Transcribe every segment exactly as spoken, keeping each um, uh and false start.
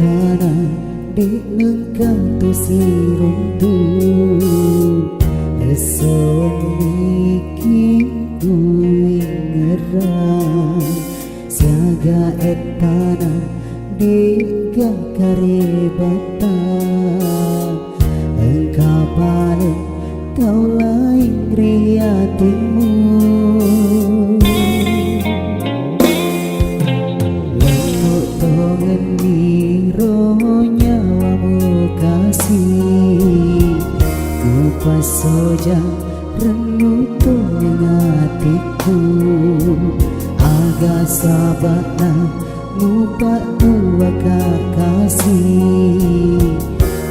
Ana de' nengka to siruntu, esso wenniki kuingerang, siaga ettana de'ga karebatta, engka pale tau laing ri atimmu. Lennu' tongenni ro nyawamu kasi, kupassojang rennu' tongeng atikku. Aga saba'na mupaddua kakasi,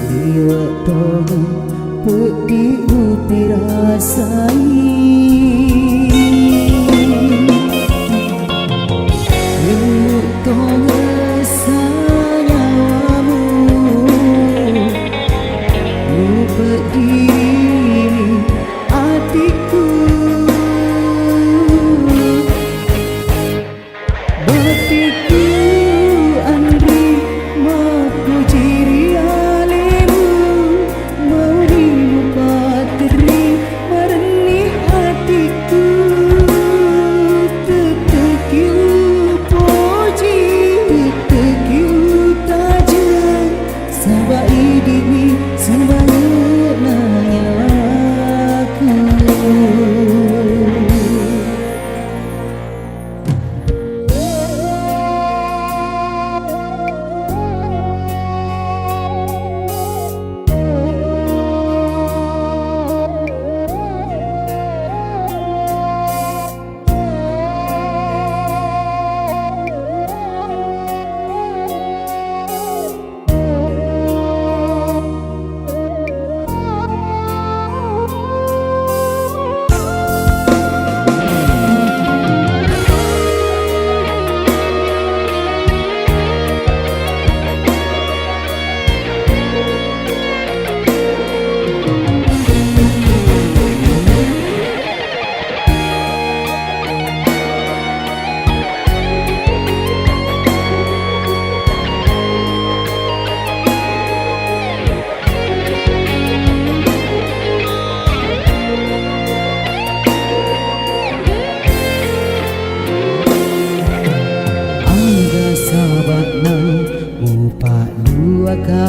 liwe' tongeng peddi upirasai. Lennu' tongeng sanyawamu, mupeddiri atikku. Batikku anri mappoji ri alemu, mauni mupatterri marenni atikku. Tetteki upoji, tetteki utajeng, saba' idi'mi sumange'na nyawaku. Aga saba'na mupaddua ka